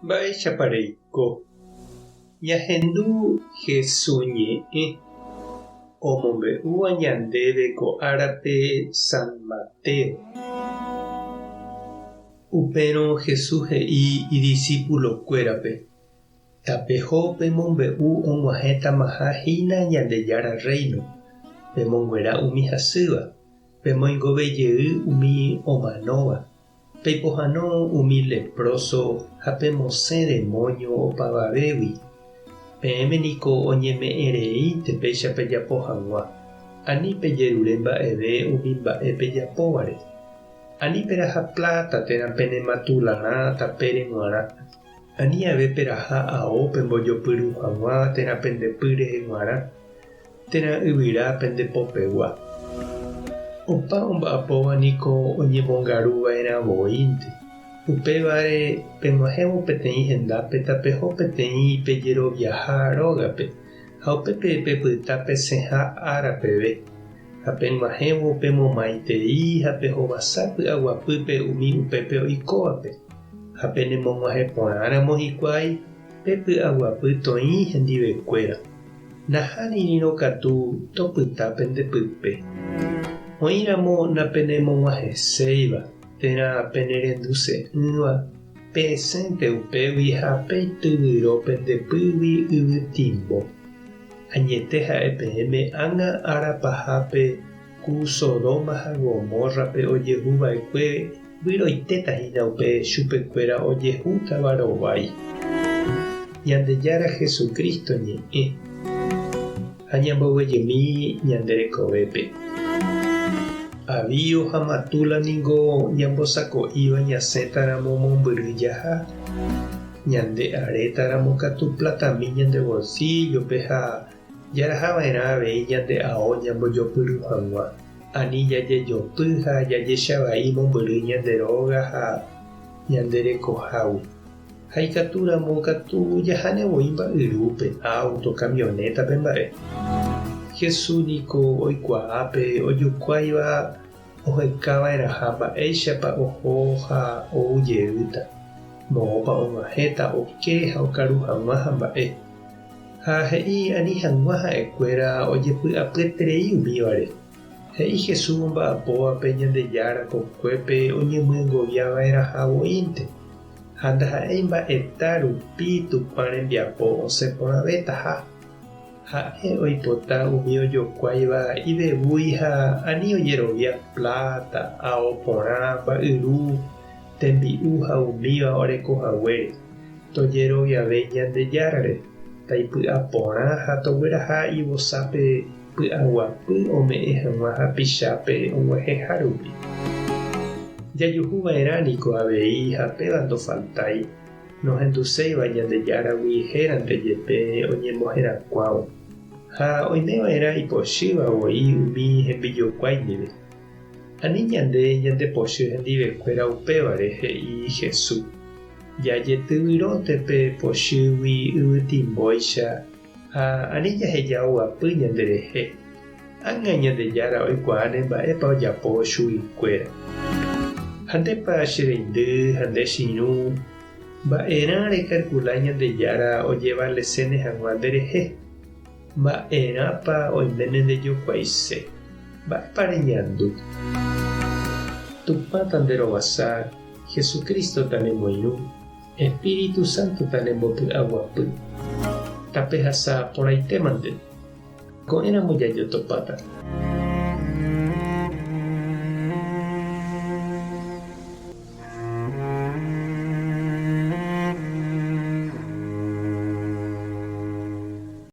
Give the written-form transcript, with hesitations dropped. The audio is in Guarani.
Mba'éichapa reiko? Ñahendu Hesu ñe'ẽ omombe'úva ñandéve ko árape San Mateo. Upérõ Jesús he'i idisípulokuérape, Tapeho pemombe'u og̃uahẽtamaha hína Ñandejára Rréino, pemonguera umi hasýva, pemoingove jey umi omanóva, Peipohãno umi lepróso ha pemosẽ demóño opavavégui. Peẽme niko oñeme'ẽ reínte péicha pejapo hag̃ua, ani pejerure mba'eve umi mba'e pejapóvare. Ani peraha pláta térã pene matularã tapére g̃uarã, ani ave peraha ao pembojopyru hag̃ua térã pende py rehe g̃uarã, térã yvyra pende popegua. Opa omba'apóva niko oñemongaru va'erã voínte. Upévare peg̃uahẽvo peteĩ hendápe tapeho peteĩ pejeroviaha rógape ha upépe pepyta pesẽha ára peve. Ha peg̃uahẽvo pemomaitei ha pehovasa py'aguapýpe umi upépe oikóvape. Ha penemog̃uahẽ porãramo hikuái, pe py'aguapy toĩ hendivekuéra. Nahánirirõ katu topyta pende pype. Oĩramo napenemog̃uahẽséiva térã penerenduse'ỹva, pesẽnte upégui ha peityvyro pende pýgui yvytimbo. Añete ha'e peẽme ág̃a ára pahápe ku Sodoma ha Gomórrape ojehu va'ekue vyroitéta hína upe chupekuéra ojehútava rovái. Ñandejára Jesucristo ñe'ẽ ha ñamboguejymi ñande rekovépe. Avío ha matúla ningo ñambosako'íva ñasẽtaramo mombyry jaha, ñande arétaramo katu platami ñande bolsillo-pe ha Jaraha va'erã avei ñande ao ñambojopyru hag̃ua, ani jajejopy ha jajecha vai mombyry ñande róga ha ñande rekohágui. Ha ikatu ramo katu jaháne voi mba'yrúpe, áuto, kamionétape mba'e. Jesús niko oikuaa pe ojokuáiva oheka va'erãha mba'éichapa oho ha ou jeýta, moõpa og̃uahẽta oke ha okaru hag̃ua ha mba'e. Ha he'i ani hag̃ua ha'ekuéra ojepy'apyeterei umívare. He'i Jesús omba'apóvape Ñandejára kokuépe oñemyengovia va'erãha voínte, ha ndaha'éi mba'eta rupi Tupã rembiapo osẽ porãvétaha. Ha'e oipota umi ojokuáiva ivevúi ha ani ojerovia pláta, ao porã, mba'yru, tembi'u ha umíva oreko haguére. Tojeroviave Ñandejárare, taipy'a porã ha togueraha ivosápe py'aguapy ome'ẽ hag̃ua hapichápe og̃uahẽha rupi. Jajuhu va'erã niko avei ha péva ndofaltái, nohenduséiva Ñandejáragui hérante jepe oñemoherakuãvo, ha oime va'erã ipochýva voi umi hembijokuái ndive. Ani ñande ñandepochy hendivekuéra upévare, he'i Jesús. Jajetyvyrónte pe pochýgui yvytimbóicha ha ani jaheja oguapy ñanderehe. Ág̃a Ñandejára oikuaáne mba'épa ojapo chuguikuéra. Ha ndépa che reindy ha nde che irũ, mba'erã rekalkula Ñandejára ojevaleséne hag̃ua nderehe? Mba'erãpa oiméne ndejokuaise? Mba'épa reñandu? Tupã tanderovasa, Jesucristo tanemoirũ, Espíritu Santo tanembopy'aguapy. Tapehasa porãitémante. Ko'ẽramo jajotopáta.